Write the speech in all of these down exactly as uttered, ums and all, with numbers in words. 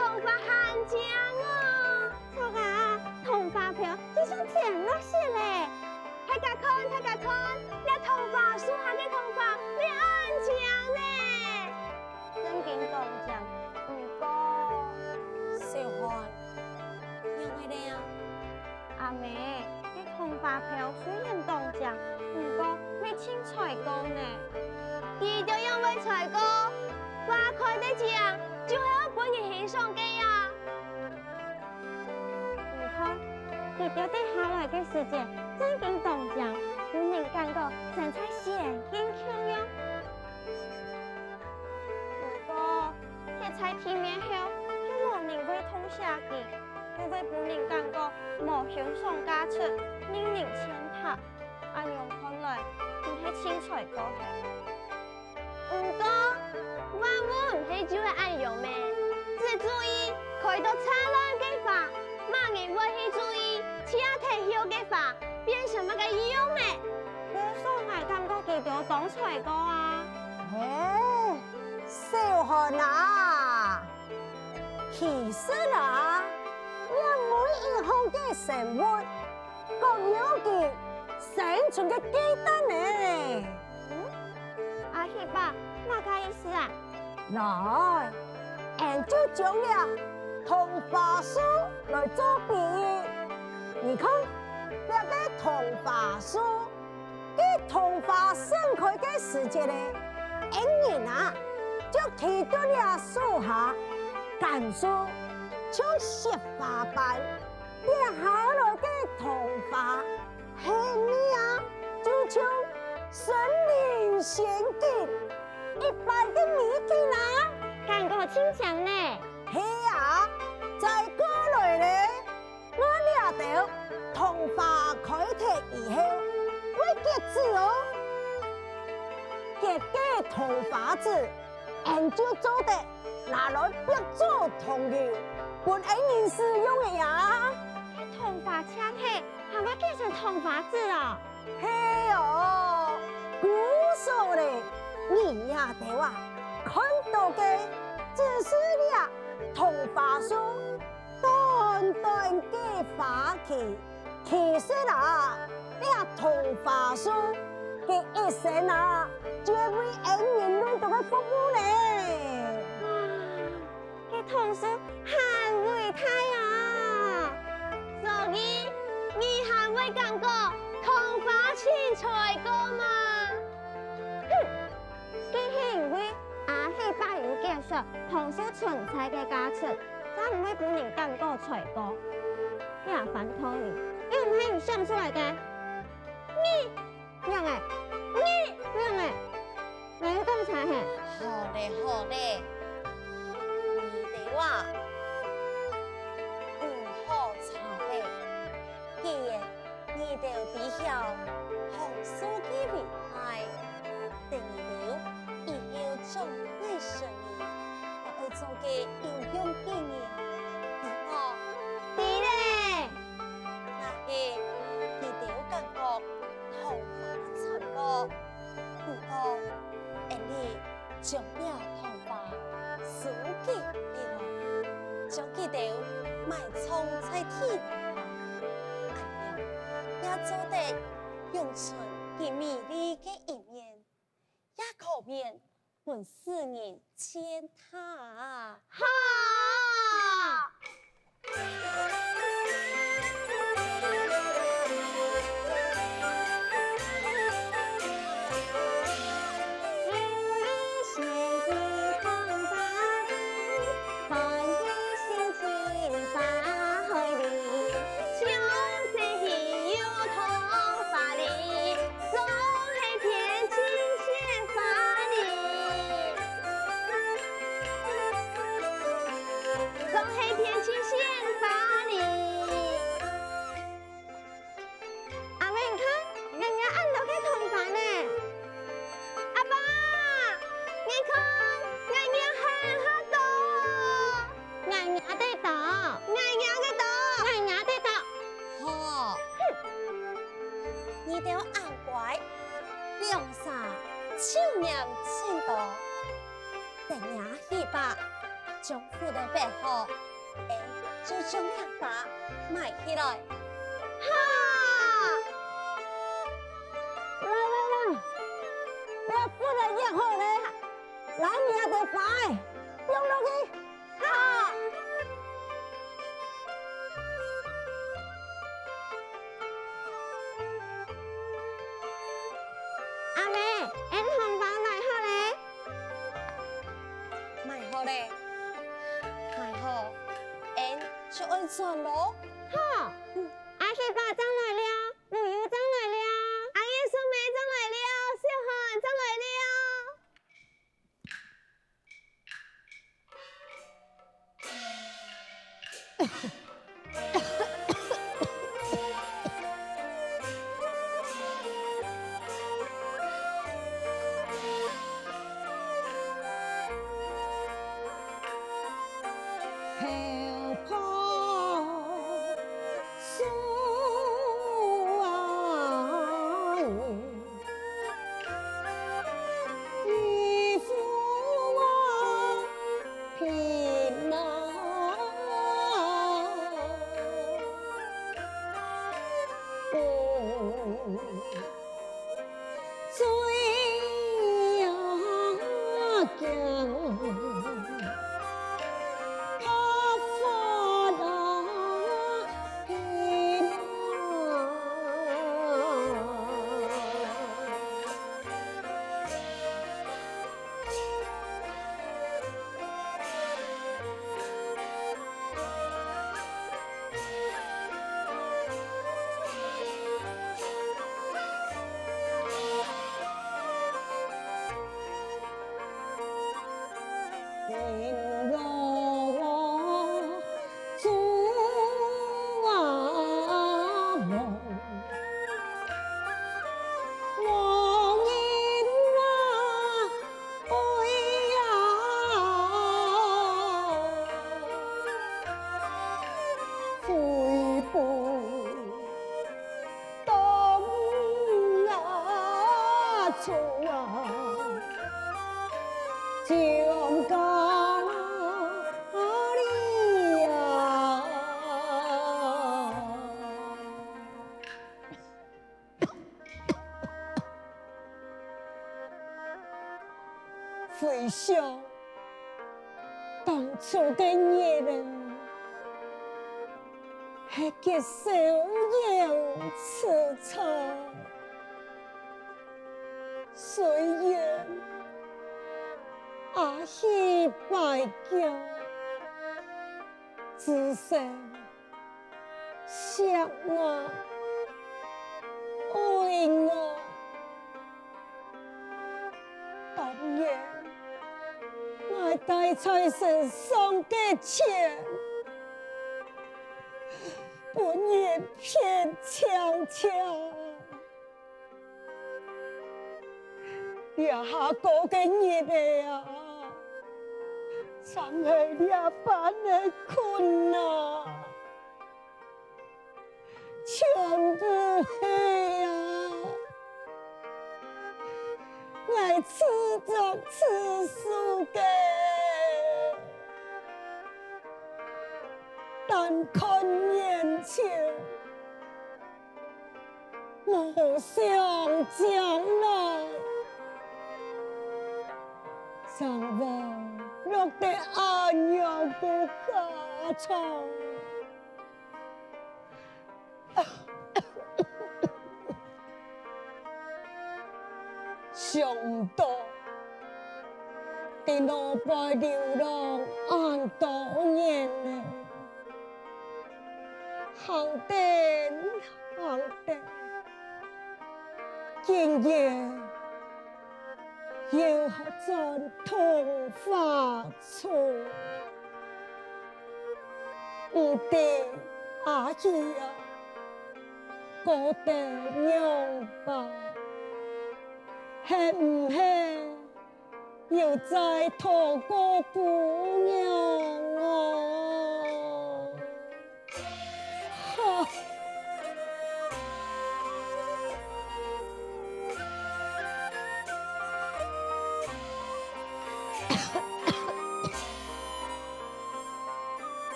桐花還靚哦！著啊，桐花飄就像天落雪咧！大家看，大家看，這桐花樹下个桐花乜恁靚呢！真經當靚，毋過……小漢，仰會咧啊？ 阿姆，該桐花飄雖然當靚，毋過乜盡衰過呢。佢兜仰會衰過？花開得靚，就係愛分人欣賞个啊！你看，佢兜跌下來个時節，真經當靚，分人感覺身在仙境共樣。毋過， 跌在地面後，又無人會痛惜佢，又會分人感覺無欣賞價值，令人踐踏。恁樣看來，毋係盡衰過係？毋過，萬物毋係就係恁樣咩？只注意開到燦爛个花，麼人會去注意謝忒後个花變成麼个樣咩？故所𠊎感覺佢兜當衰過啊！嘿， 小漢啊，其實啊，這每一項个生物，各有佢生存个階段呢。嗯？阿喜伯，麼个意思啊？來，俺就將這桐花樹來做比喻。你看，這个桐花樹， 該桐花盛開个時節咧，恩人啊，就企到這樹下，感受像雪花般跌下來个桐花，係無啊，就像身臨仙境一般个美景啊！感覺盡靚呢！係啊，再過來咧， 𠊎這兜桐花開忒以後，會結子哦。結个桐花子，俺就做得拿來煏做桐油，分恩人使用个呀。該桐花謝忒，還會結成桐花子哦？係哦，故所咧，你這兜啊，看到个只係這桐花樹 短短个花期，其實啊，這桐花樹佢一生啊，就會為恩人類兜个服務呢。哇，該桐樹還偉大啊！所以，你還會感覺桐花盡衰過嗎？哼！ 該係因為阿喜伯有解釋桐樹存在个價值，正毋會分人感覺衰過。這番道理，又毋係你想出來个。你仰仔，你仰仔，𠊎有講差係？好咧，好咧，你兜啊，毋好吵咧。既然 你兜知曉桐樹个偉大，等你兜以後做若細人，也愛做个有用个人，知無？知咧！若係佢兜感覺桐花殘破，毋過，俺俚 將這桐花收集起來，將佢兜埋葬在地下，恁樣也做得永存佢美麗个一面，也可免分世人踐踏。好！總係變成鮮花哩。阿妹，你看，𠊎䀴恁多个桐花呢！阿爸，你看，𠊎䀴還較多！𠊎䀴得到，𠊎䀴得到，𠊎䀴得到！好，哼，你兜恁乖，兩儕就䀴盡多。 等下去吧，就將褲仔擺好，𠊎就將這花買起來。哈！來來來，這褲仔掖好咧，摎若兜花仔放落去。 好。阿姆，𠊎糖包買好咧。買好咧，買好，𠊎就愛轉囉。好，阿喜伯正來尞，母乳正來尞，阿英、順妹正來尞，小漢正來尞。 回想當初个日仔，係幾逍遙自在。雖然阿喜擺腳，至少 惜𠊎、愛𠊎，但願𠊎帶在身上个錢，分人騙淨淨。 這下過个日仔啊，正係這般个困難，全部係啊，𠊎自作自受个。但看眼前， 無想將來，正會落得恁樣个下場。想毋到，在外背流浪恁多年了， 行等行等，竟然又轉桐花村。毋知阿喜啊，過得仰般，係毋係 又再討過餔娘哦。哈！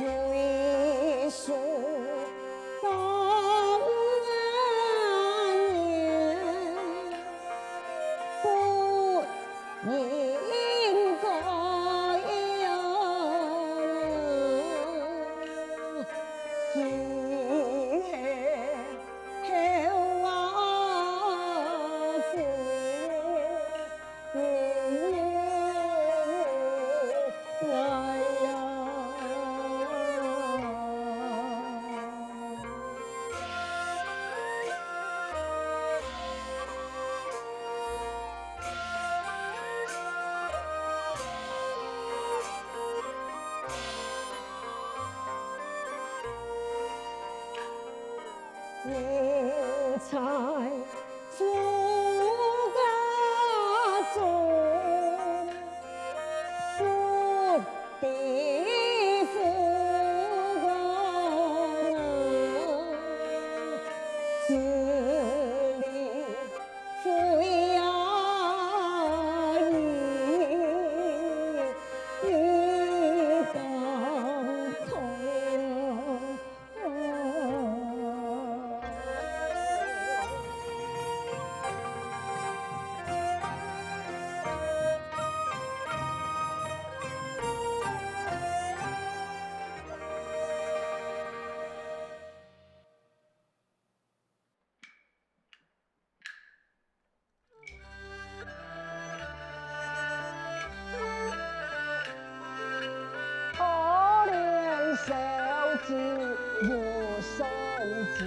为父当年，不应该呀，只恨后啊，是 你在 自家中，不必自家自立非呀，你，你当开。 可怜小姐有身子，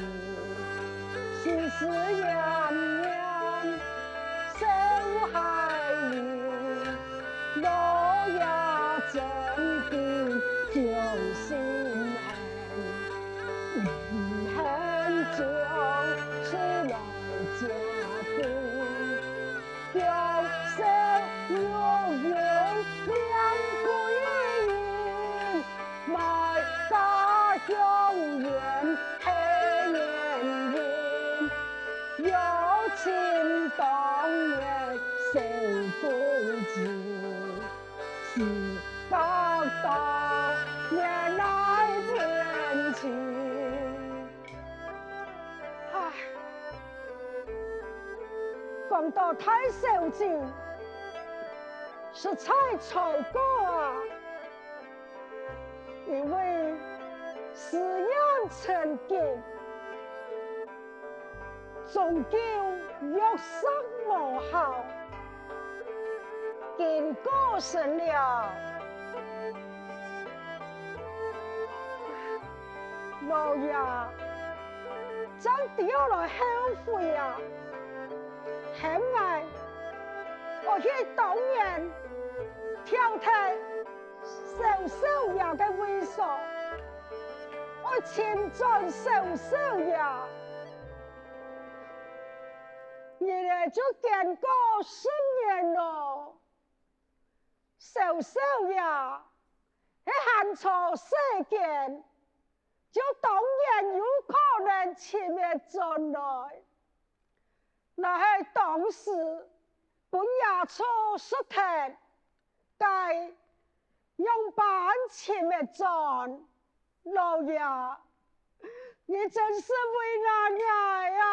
时时念念小孩儿，老爷真的将心 恨，恨将出来家中，叫小玉容两个人，卖家乡园黑年运，又请当年小公子。 是高到原来天际。唉，讲到大小姐，实在罪过啊！因为思念曾经， 终究玉石无效，今过身了。老爷，真的要来后悔啊！喊𠊎，我去当年，挑忒小少爷个位所，我寻转小少爷。 你咧就见过世面咯。小少爷，係還在世間，就當然有可能尋得轉來。若係當時分野獸食忒，該仰般尋得轉？ 老爺，你真是為難𠊎啊！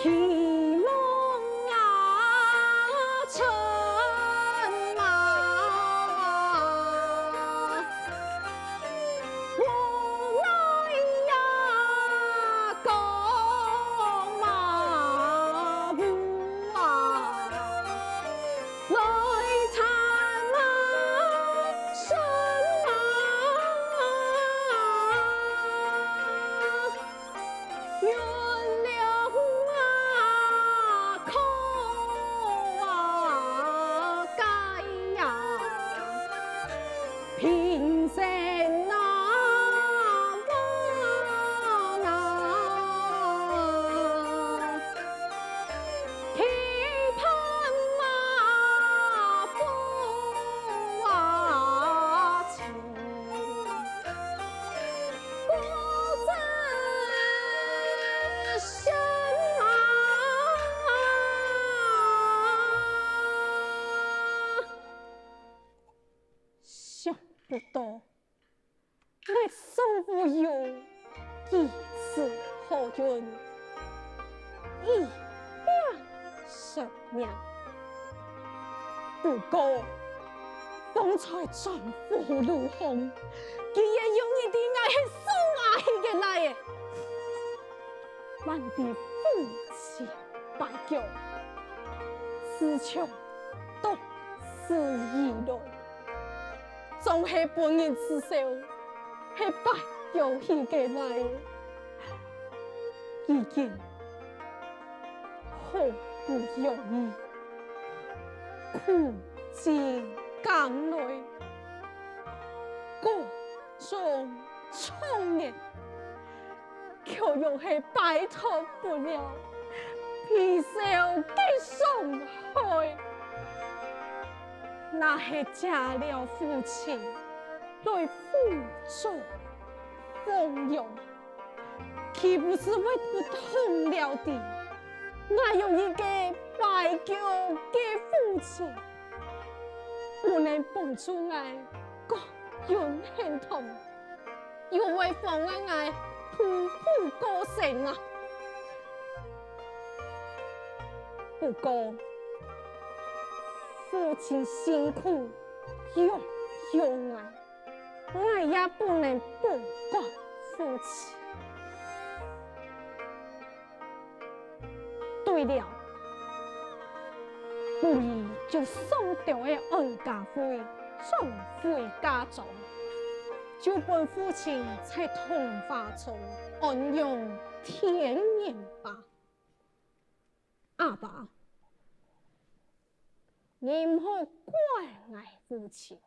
披麻啊，乘马啊，我来呀，过马路啊，来乘马，乘马啊。 云流啊，靠啊，街呀，平生难忘啊，期盼马步啊前。 想不到，我素有一次好运，一命 生命。不過，方才轉屋路項，佢也有一定𠊎係送下去个倈仔。還知夫妻拜交，自從當時以來， 總係分人恥笑，係擺遊戲个倈仔。已經好不容易，苦盡甘來，各種創業， 卻又係擺脫不了皮笑个傷害。若係借了夫妻來輔助奉養，豈不是會不通了的？𠊎有一個敗家个夫妻，不能幫助𠊎過運亨通， 又會妨礙𠊎步步高升啊！不過，夫妻辛苦養育𠊎，𠊎也不能不顧夫妻。 對了，不如就送兜仔安家費轉回家莊，就分夫妻在桐花中安享天年吧。阿爸，你毋好怪𠊎無情。